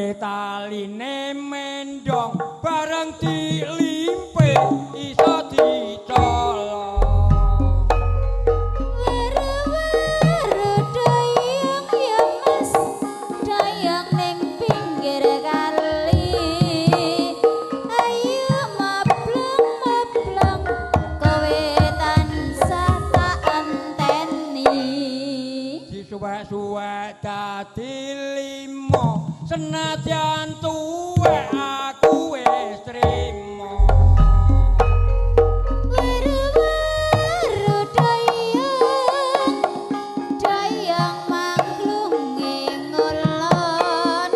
Gawe taline mendong bareng dilimpe iso dicolong. Weru-weru dayang ya Mas, dayang ning pinggir kali. Ayo mablong-mablong, kowe tansah tak enteni. Disuwek-suwek dadi limo, senadyan tuwek aku wis trimo. Weru-weru dayang, dayang mangklunge ngulon.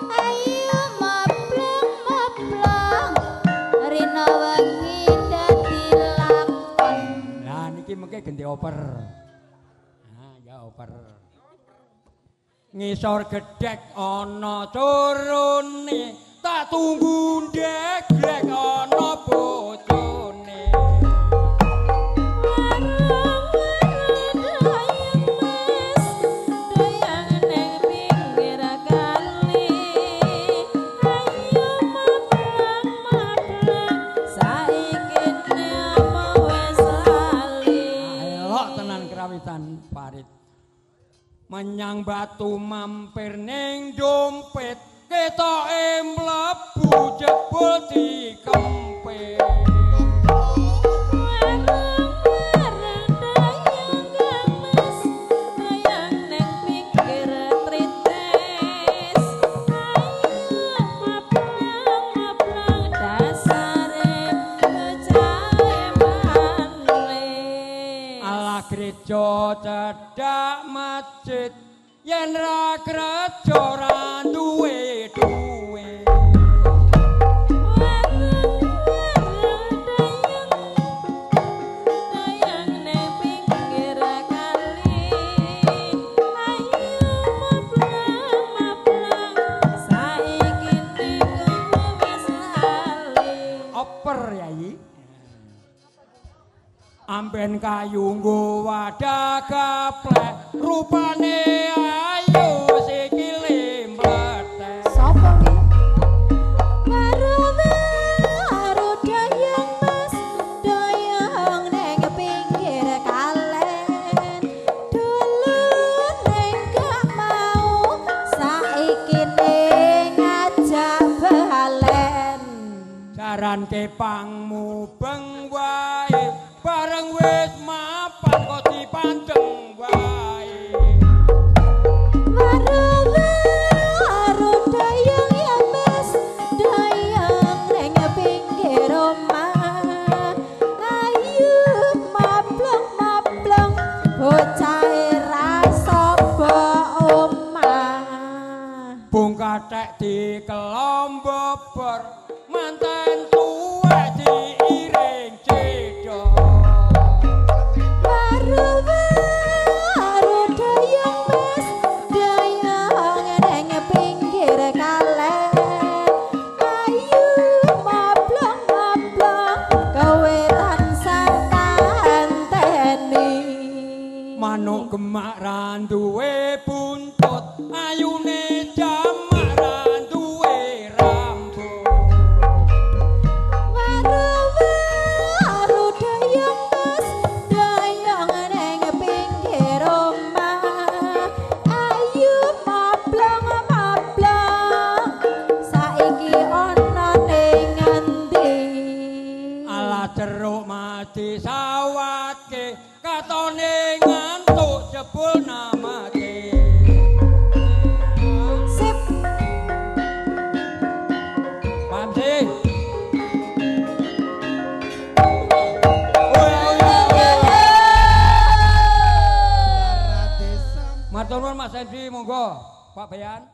Ayo mablong-mablong, rina wengi dadi lakon. Lah niki mengke genti oper. Nah, ya oper. Ngisor gedhek ana turune, tak tunggu ndeglek ana bojone. Weru-weru dayang Mas, dayang ning pinggir kali. Ayo mablong-mablong, saiki apa wis lali. Elok tenan krawitan Farid. Menyang batu mampir ning dompet, ketoke mlebu jebul dikempit. Weru-weru dayang Kang Mas, dayang ning pinggir tritis. Ayo mablong-mablong, dasare bocahe manis. Ala gereja cedhak masjid, yen ra kerja ra duwe duwe. Weru-weru dayang, dayang ning pinggir kali. Ayo mablong-mablong, saiki kowe wis lali. Oper yai. Amben kayu nggo wadah gaplek, rupane ayu sikile mlethek. Sapa ki? Weru-weru dayang Mas, dayang ning pinggir kalen. Dulu ning gak mau, saiki ning ngajak balen. Jaran kepang mubeng wae, bareng wis mapan kok dipandeng wae. Weru-weru dayang ya Mas, dayang ning pinggir omah. Ayo mablong-mablong, bocahe ra saba omah. Bung kathek dikelombobor, manten tuwek diiring cedhak. Weru-weru dayang Mas, dayang ning pinggir kalen. Ayo mablong-mablong, kowe tansah tak enteni. Manuk gemak ra duwe buntut, ayune jamak ra duwe rambut. Weru-weru dayang Mas, dayang ning pinggir omah. Ayo mablong-mablong, saiki ana ning ngendi? Ala jeruk mati sawatke, katone ngantuk jebul namate. Sip. Paham sih? Matur nuwun Mas Hendy, monggo Pak Bayan.